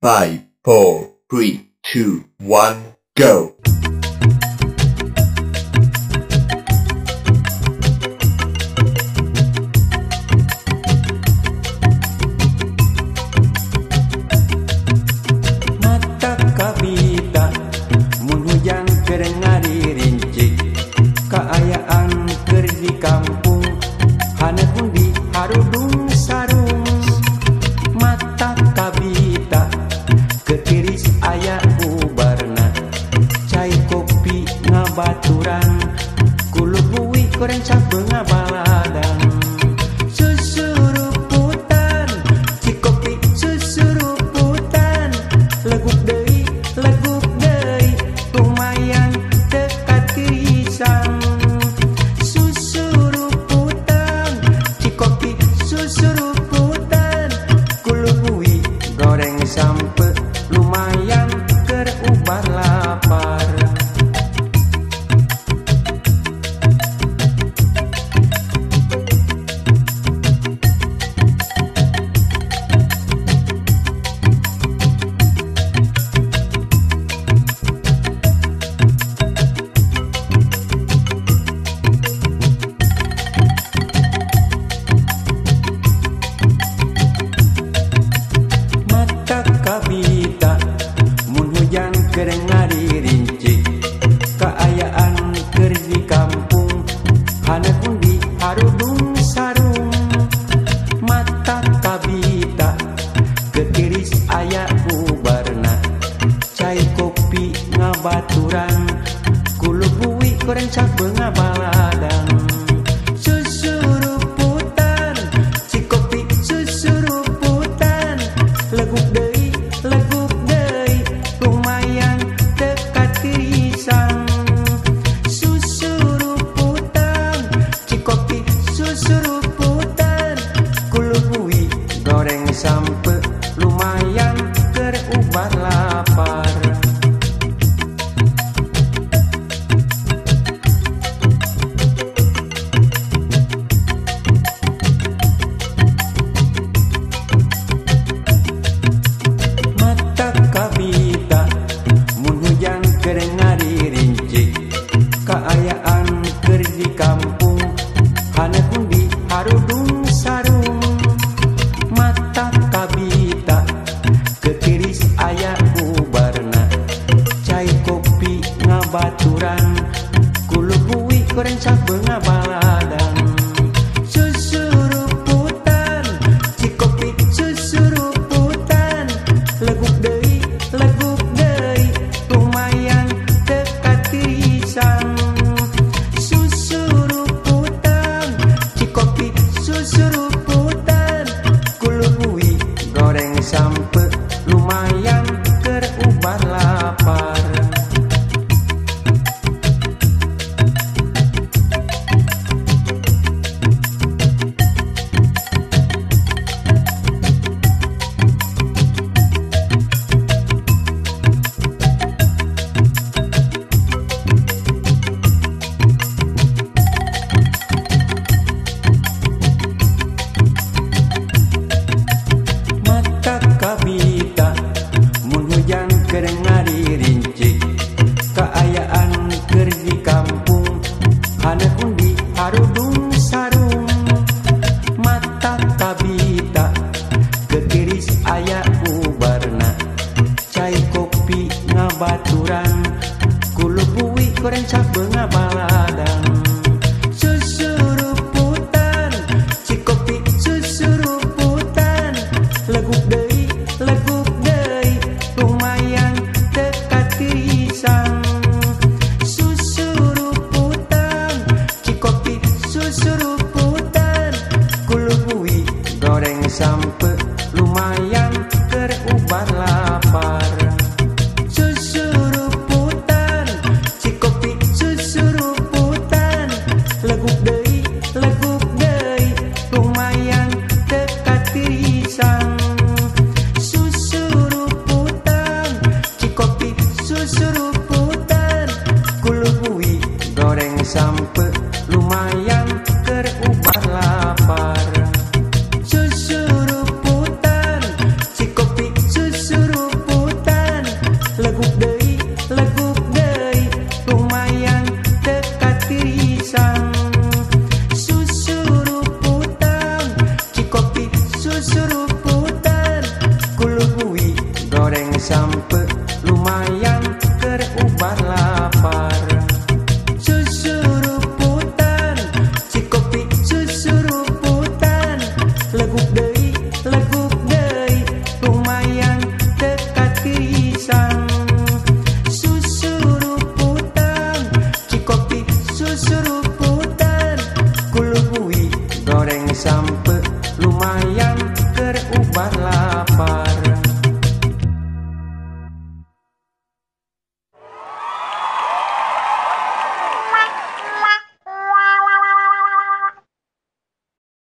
5, 4, 3, 2, 1, go! Mata kabita mun hujan keur ngaririncik, kaayaan keur di kampung haneut di harudung sarung. Mata kabita ketiris aya ubarna, cai kopi ngabaturan, kulubuwi goreng sabeunga baladan. Susuruputan cikopi susuruputan, leguk deui lumayan teu katirisan. Susuruputan cikopi susuruputan, kulubuwi goreng sampe lumayan keur ubar lapar. Mata kabita mun hujan keur ngaririncik, kaayaan keur di kampung haneut di harudung sarung. Mata kabita ketiris aya ubarna, cai kopi ngabaturan, kulubuwi goreng sabeunga baladan.